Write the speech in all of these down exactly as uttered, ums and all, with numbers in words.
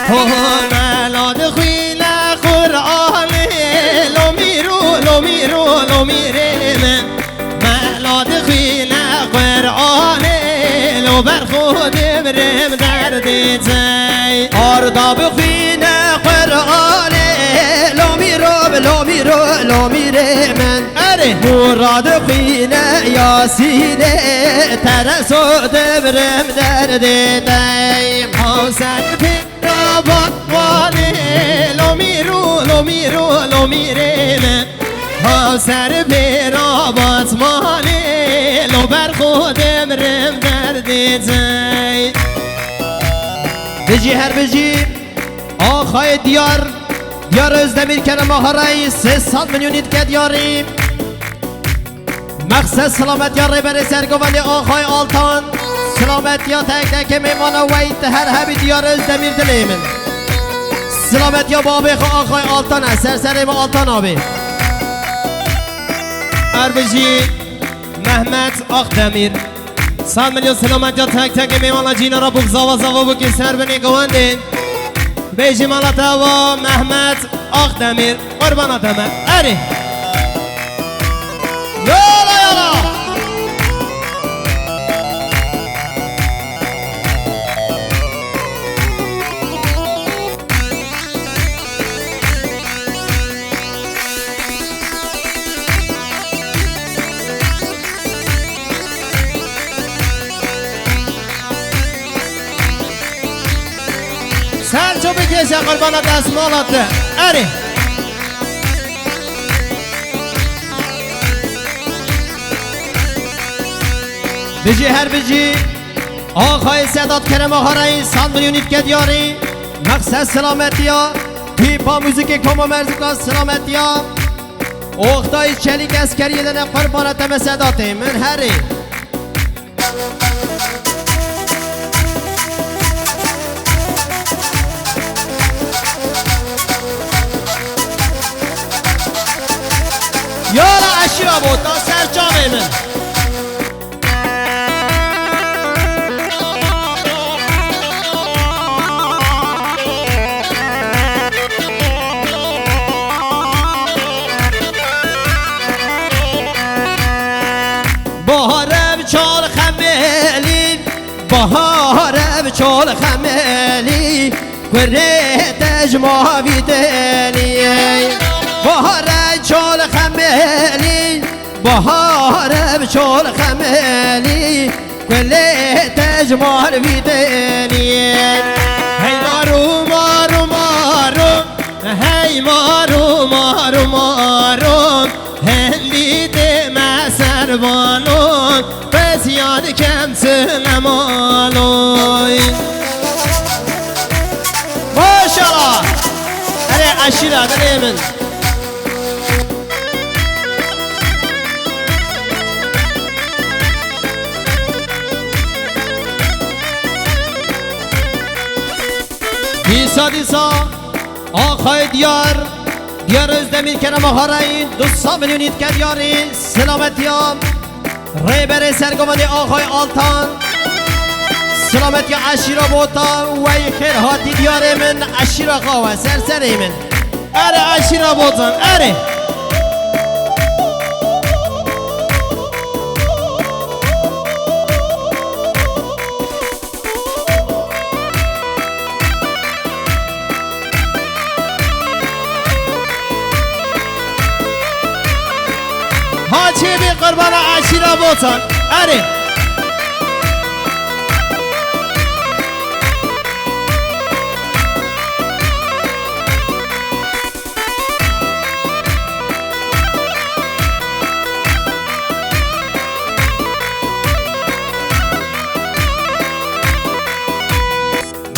Ho, mela dixwîne Qur'anê, lo mîro, lo mîro, lo mîrê min. Mela dixwîne Qur'anê, lo ber xwe dibrim derdê cey. Arda bixwîne Qur'anê, lo mîro, lo mîro, lo mîrê min. Erê. Mûra dixwîne Yasînê, tereso dibrim derdê dey. Hawser pê Rabatmanê, lo mîro, lo mîro, lo mîrê min. Ha ser pêra batmanê, lo ber xwe demrim derdê cey. Bijî her bijî, axayê Diyar, Diyar Özdemir kerema xwe rey sê sed milyonî dike diyarî. Mexses silametiya rêberê sergovendê Axay Altan. Silametiya tek tekê mêmana wey, ti her hebî Diyar Özdemir dilê min. Silametiya babê xwe Axay Altan e, ser serê me Altan abê. Her bijî Mehmet Akdemir. Sed milyon silametiya tek tekê mêmana cîna ra bûk zava zava bûkê ser binê govendê. Bêjî mala te ava Mehmet Akdemir. Qurbana te me. Erê. Yola, yola. Ser ço bikêşe qurbana destmala te. Erê. Bijî her bijî. Axayê Sedat kerema xwe rey sed milyonî dike diyarî. Mexses silametiya. Pîpa muzîkê Koma Merzika silametiya. Oxtayî Çelîk eskeriyê de ne qurbana te me Sedatê min herê. Yala eşîra Bota ser çavê min. Bahar ev çal xemelî, bahar ev çal xemelî, kurê te ji mavî delî. Bahar ev çal xemelî, bahar ev çal xemelî, kulê te ji mavî delî. Hey maro, maro, maro, hey maro, maro, maro. Hindî tê me ser banon, pesiya dikem çi nemaloy. Maşallah. Erê eşîra dilê min. Dîsa, dîsa. Axayê Diyar, Diyar Özdemir kerema xwe rey du sed milyonî dike diyarî, silametiya rêberê sergovendê Axay Altan, silametiya eşîra Bota, wey xêr hatî diyarê min, eşîra xwe we, ser serê min. Erê eşîra Botan, erê. Ha çêbê qurbana eşîra Botan. Erê.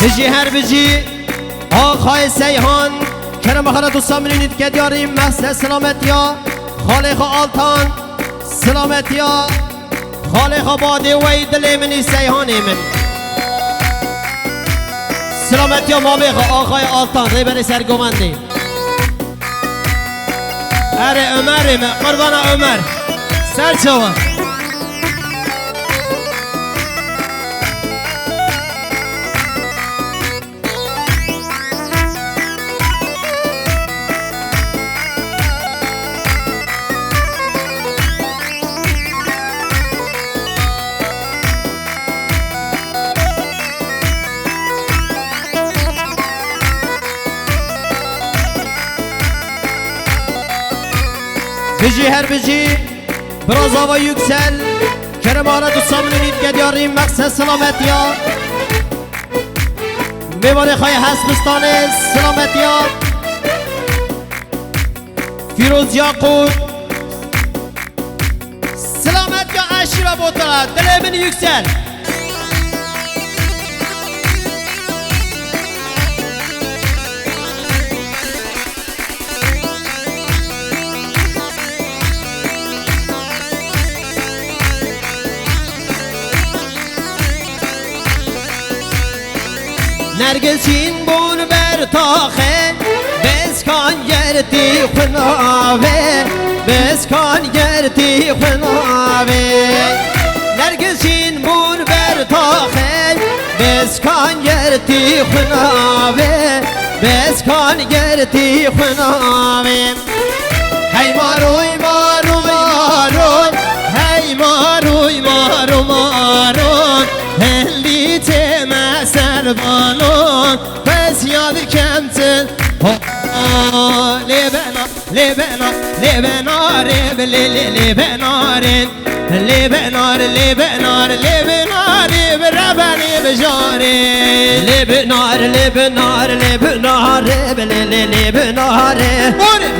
Bijî her bijî. Axayê Seyhan, kerema xwe re du sed milyonî dike diyarî, mehse silametiya xalê xwe Altan, silametiya xalê xwe badê wey dilê min î Seyhanê min. Silametiya mamê xwe Axayê Altan, rêberê sergovendê. Erê Ömerê me, qurbana Ömer. Ser çawa. Bijî her bijî, Birazava Yüksel, kerema re du sed milyon dike diyarî, mexse selametiya. Mêvanê xwe yê Hesbistanê, selametiya. Fîroz Yaqût, selametiya eşîra Bota, dilê min Yüksel. Nergizîn bûn ber taxê, Biskan gertî xwe navê, Biskan gertî xwe navê. Nergizîn bûn ber taxê, Biskan gertî xwe navê, Biskan gertî xwe navê. Hey maroy, maroy, maroy, hey maroy, maroy, maroy, hindî tême ser balon, pesiya dikem çin. Ho, ho, lê bena, lê bena, lê bena rê, lê, lê, lê bena rê. Lê benar, lê benar, lê benar, ê bi rebenê bijarê. Lê benar, lê benar, lê benar, ê bi lê, lê, lê benar, ê.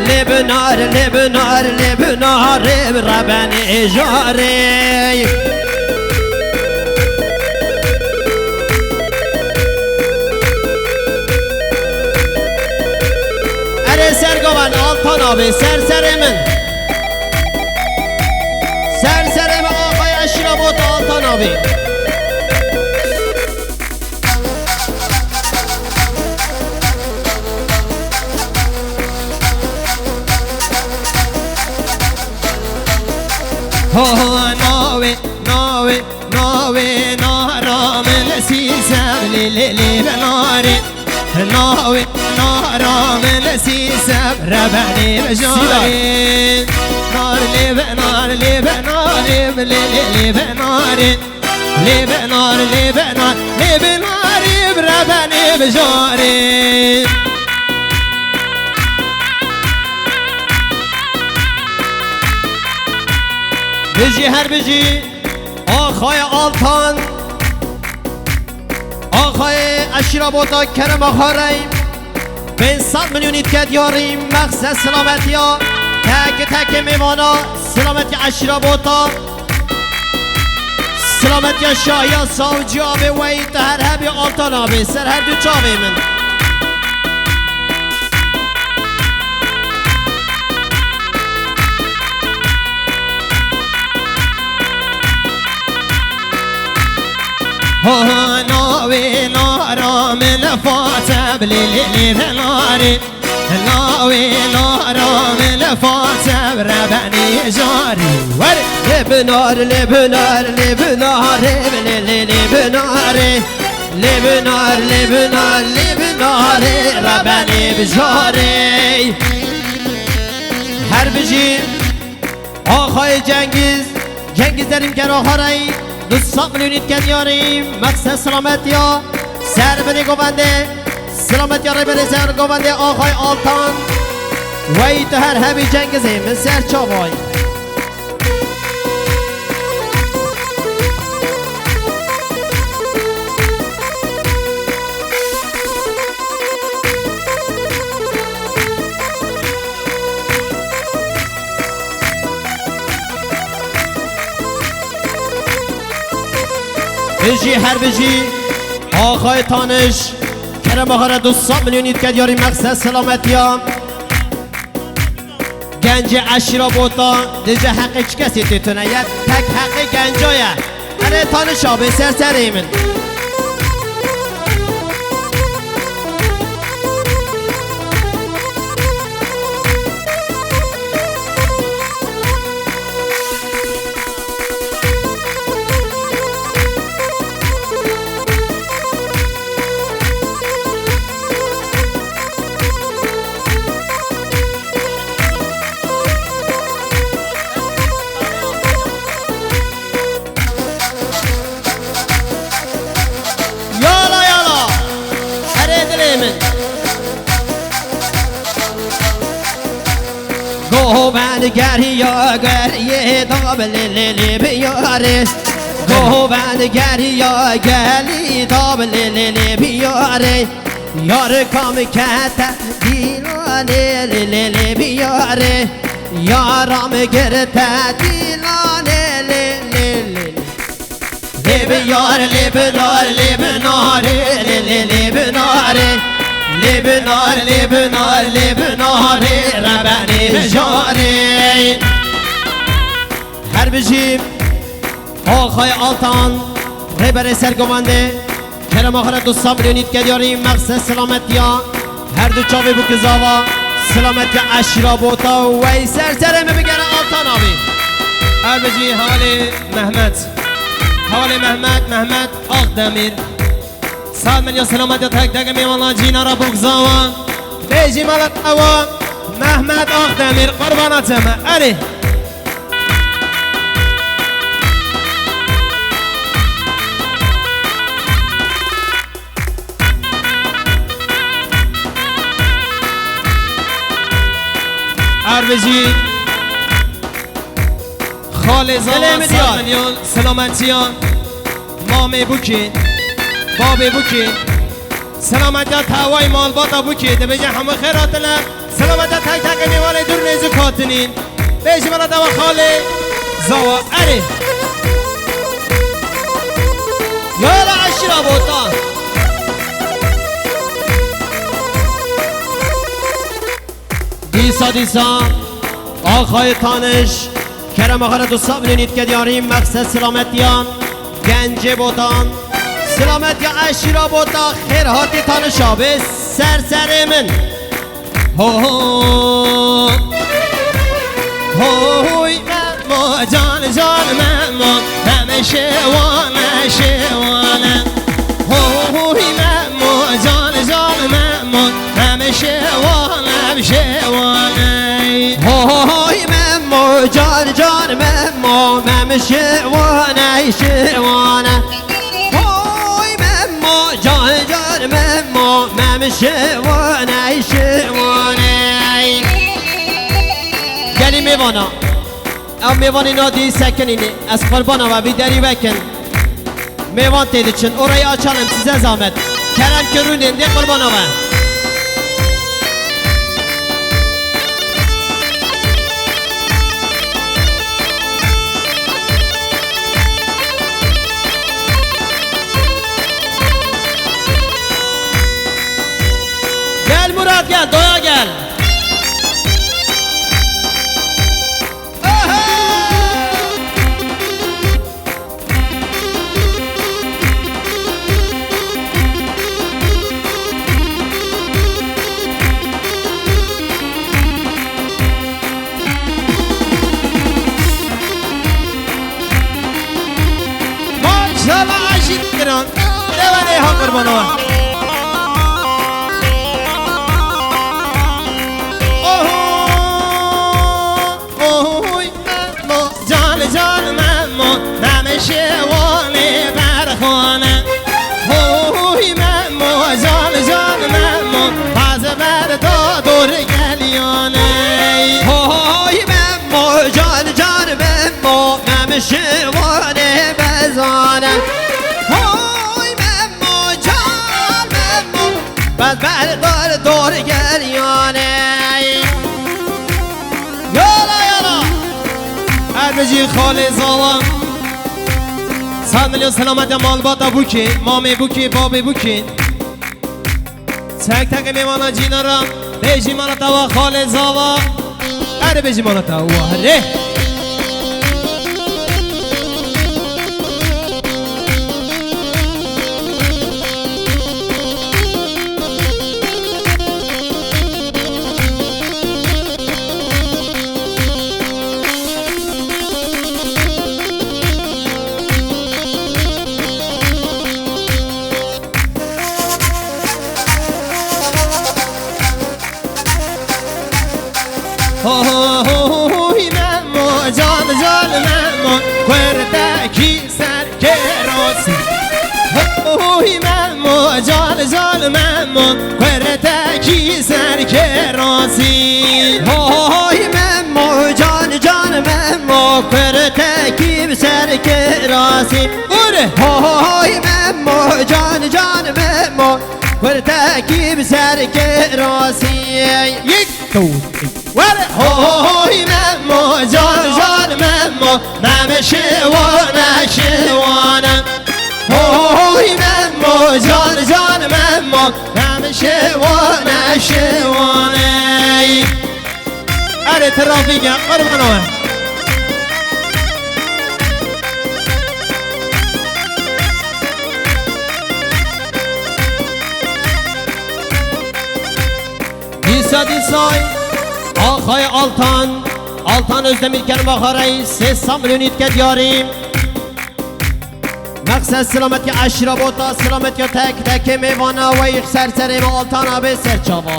Lê benar, lê benar, lê benar, ê bi rebenê jarê. Erê ser govan, Altan abi, ser serê min. Ser serê me axay eşîra Bota Altan abi. Ho, ho, navê, navê, navê, nara min sî sev lê, lê, lê benarê. Navê nara min sî sev rebenê bijarê. Nar lê be, nar lê be, narê bi lê lê lê be narê. Lê be nar, lê be nar, lê be narê bi rebenê bijarê. Bijî her bijî. Axayê Altan, axayê eşîra Bota kerema xwe rey pênc sed milyonî dike diyarî, mexse silametiya tek tekê mêvana, silametiya eşîra Bota, silametiya şahiya savcî abê wey te her hebî Altan abê ser her du çavê min. Ha, ha, navê nara min Fate, bilê lê lê ve narê. Navê nara min Fate, rebenê jarê. Were! Lê binar, lê binar, lê binar, lê, lê, lê, lê binarê. Lê binar, lê binar, lê binarê, rebenê bijarê. Her bijî. Axayê Cengiz, Cengiz Derînkar Axarey, du sed milyonî dike diyarî, mexse silametiya, ser binê govendê, silametiya rêberê ser govendê Axay Altan. Wey tu her hebî Cengizê, min ser çavay. Bijî her bijî, Axayê Taniş, kerema xwe re du sed milyonî dike diyarî, mexse silametiya. Gencê eşîra Bota, dije heqê çi kesê tê tune ye, tek heqê genca ye. Erê Taniş abê ser serê min. Geriya geriyê dab lê lê lê biyarê. Govend geriya gelî dab lê lê lê biyarê. Yar kam kete dîlanê lê lê lê biyarê. Yara min girte dîlanê lê lê lê lê. Lê bi yar, lê bi nar, lê bi narê, lê, lê, lê bi narê. Lê bi nar, lê bi nar, lê bi narê, rebenê mijarê. Her bijî Axayê Altan, Rêberê Sergovendê, kerema xwe re du sed milyonî dike diyarî, mexsed selametiya her du çavê bûk û zava, selametiya eşîra Bota û wey ser serê min bigere Altan abî. Her bijî hevalê Mehmet. Hevalê Mehmet, Mehmet Akdemir. Sed milyon selametiya tek tek mêvanan cînara bûk zava. Bêjî mala ewa Mehmet Akdemir, qurbana te me. Erê. Erbijî. Xalê Zava, Dilê min sed diyar. Milyon selametiya mamê Bûkê, babê Bûkê. Selametiya teway malbata Bûkê. Dibêje hemû xêr hatine. Selametiya tek tek mêvanê dûr nêzik hatinî. Bêjî mala te wa Xalê Zava. Erê. Yala eşîra Bota. Dîsa, dîsa, Axayê Tanij, kerema xwe re du sed milyonî dike diyarî, mexsed selametiya gencê Botan, selametiya eşîra Bota, xêr hatî Tanij abê, ser serê min. Ho, ho. Ho, hoy, Memo, can, can, Memo, Memo, şewane, şewane. Ho, hoy, Memo, can, can, Memo, Memo, şewane, şewane. Ho, hoy, Memo, can, can, Memo, Memo, şewane, şewane. Hoy Memo, can can Memo, Mem şivaney, şivaney. Gelî mêvana. Ew mêvanê nadî sekinînê. Ez qurbana we vî derî vekin. Mêvan tê diçin. Orayı açalım size zahmet. Kerem kirûnên dê qurbana we. Gel Murat, gel, doya gel. Aha! Maşallah Aşîr Kiran. Dewa Reyhan Kurbanova. Oho, oho. Memo, can can Memo, Memo şewane berxane. Hoy Memo, can can Memo, baz ber da dor gelyane. Hoy Memo, can can Memo, Memo şewane bezane. Hoy Memo, can Memo, baz ber dor dor gelyane. Yala yala. Erbecî Xalê Zava. Sed milyon selametê malbata Bûkê, mamê Bûkê, babê Bûkê. Tek tek mêvana cînara, bêjî mala te wa Xalê Zava. Erê bêjî mala te wa. Erê. Ho, ho, ho, ho, hi Memo, can, can Memo, kurtekî serkêrasî. Ho, ho, hi Memo, can, can Memo, kurtekî serkêrasî. Ho, ho, hi Memo, can, Kurtekî bi ser kirasî. Ûrê. Hoy Memo, can can Memo. Kurtekî bi ser kirasî. Yek, tu, were. Hoy Memo, can can Memo. Mem şiwane, şiwane. Hoy Memo, can can Memo. Mem şiwane, şiwane. Erê trafîk e, qurbana we. Dîsa dîsay, Axay Altan, Altan Özdemir kerem axarey, sê sed milyon îtke diyarî. Mexsed selametî eşîra bota, selametî tek tekê mêvana, wey ser serê me Altan abi ser çava.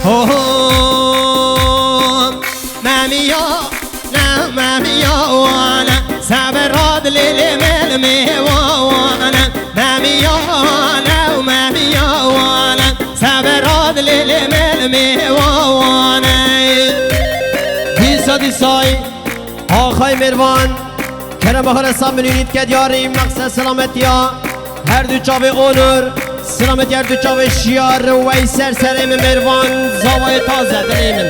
Ho, ho, Mamiya, ne Mamiya wane, sebera dilê lê mel mêwa wane. Mamiya, ne Mamiya wane, sebera dilê lê mel mêwa wane. Dîsa dîsay, Axay Mêrvan, kerem xwe re sed milyon îtke diyarî, mexsed selametiya her du çavê Onur, selametiya her du çavê Şiyar, wey ser serê min Mêrvan, zavayê taze dilê min.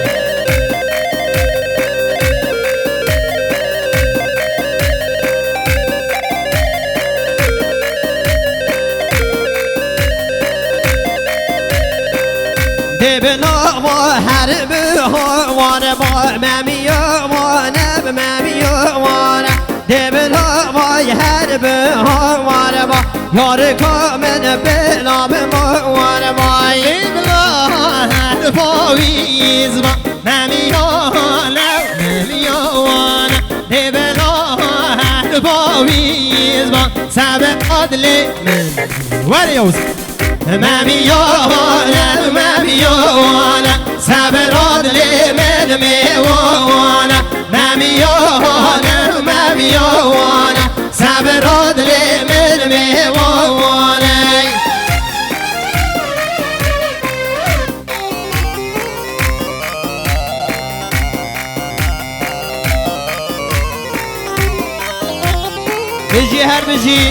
Dê bila va her bi ha wane ba, Memiya wane bi, Memiya wane. Dê bila vay her bi ha wane ba, yarika min bila bi ma wane bay. Dê bila her ba wîz ba, Memiya ne, Memiya wane. Dê bila her ba wîz ba, sebet adlê min. Were Yavuz. Memiya wane, Memiya wane, sebra dilê min mêwa wane. Memiya wane, Memiya wane, sebra dilê min mêwa wane. Bijî her bijî.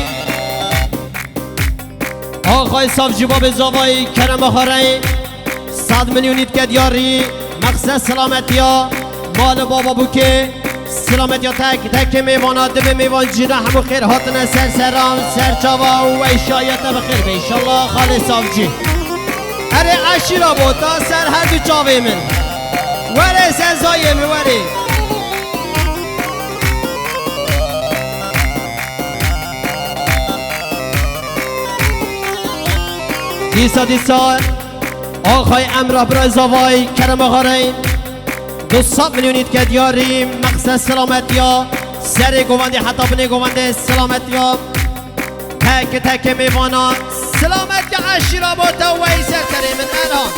Axay Savcî babê zavayî kerema xwe reyî, sed milyon îtke diyarî, mexsed selametiya, mal û baba bûkê, selametiya tek tekê mêvana, dibê mêvan cîna hemû xêr hatine ser seran, ser çava û wey şayete bi xêr be înşallah Xalê Savcî. Erê eşîra bota ser her du çavê min. Were ser zayê min were. Dîsa dîsa Axay Emrah Biray Zavay, kerema xwe reyî, du sed milyon îtke diyarî, mexsed selametiya, serê govendê heta binê govendê selametiya, tek tekê mêvana, selametiya eşîra bota wey ser serê min Erhan.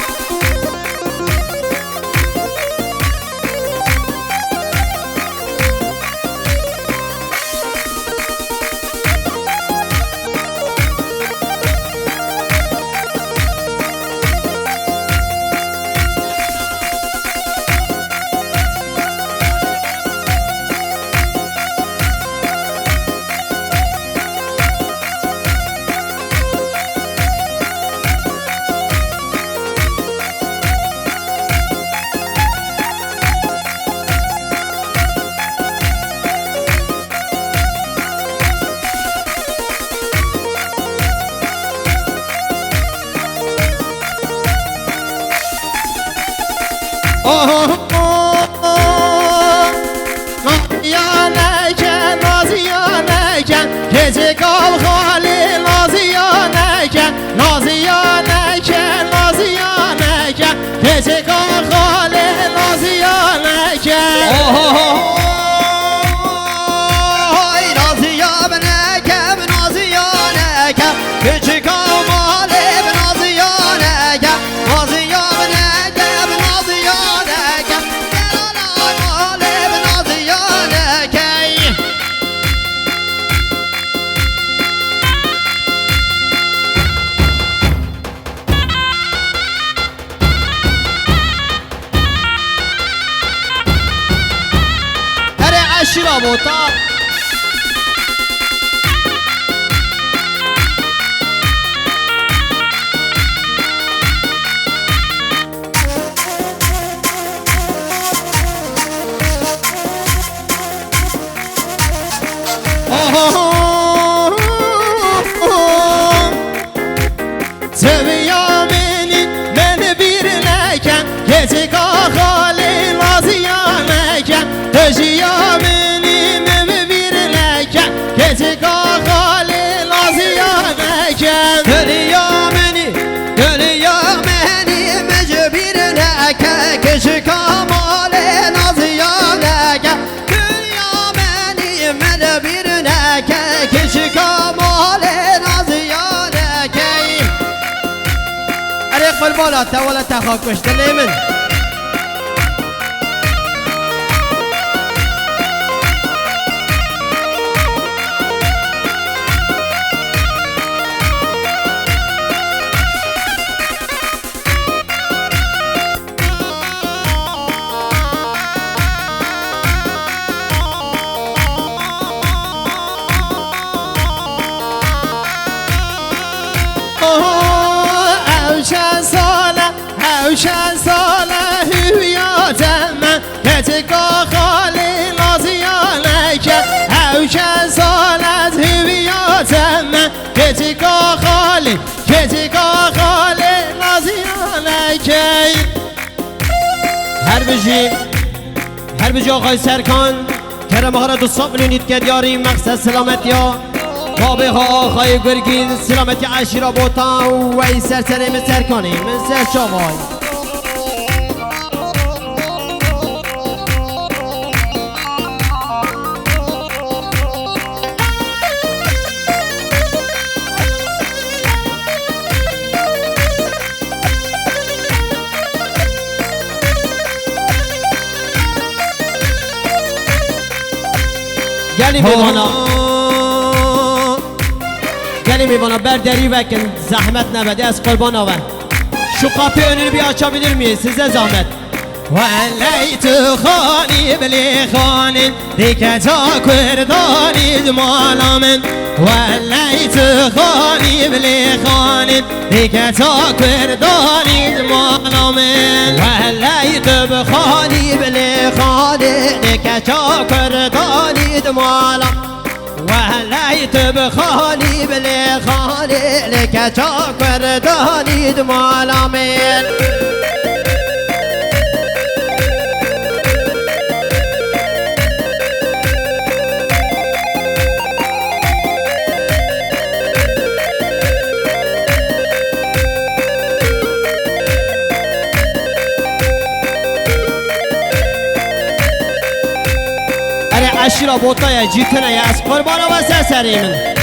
Şira bota. Seviya minî min bîr neke, keçika xalê naziya neke. Tejiya minî min bîr neke, keçika xalê naziya neke. Geliya minî, geliya minî min ji bîr neke, keçika malê naziya neke. Dinya menî min bîr neke, keçika malê naziya nekey. Erê qurbana te wele te xwe kuşt dilê min. Oho, ew çend sal e, ew çend sal e hûya te me, keçika xalê naziya neke. Ew çend sal e hûya te me, keçika xalê, keçika xalê naziya nekey. Her bijî, her bijî Axayê Serkan, kerema xwe re du sed milyon dike diyarî, mexsed selametiya babê xwe Axayê Gurgîn, selametiya eşîra Botan û wey ser serê min Serkanê, min ser çavay. Gelî mêvana. Gelî mêvana ber derî vekin, zehmet nebe, dê ez qurbana we. Şu kapıyı önünü bir açabilir miyiz? Size zahmet. Weley tu xanî bilê xanî, dike ça kurdanî di mala min. Weley tu xanî bilê xanî, dike ça kurdanî di mala min. Weley tu bi xanî bilê xanî, dike ça kurdanî di mala. Weley tu bi xanî bilê xanî, lê keça kurdanî di mala min. Erê eşîra Botayê cî tune ye, ez qurbana we ser serê min.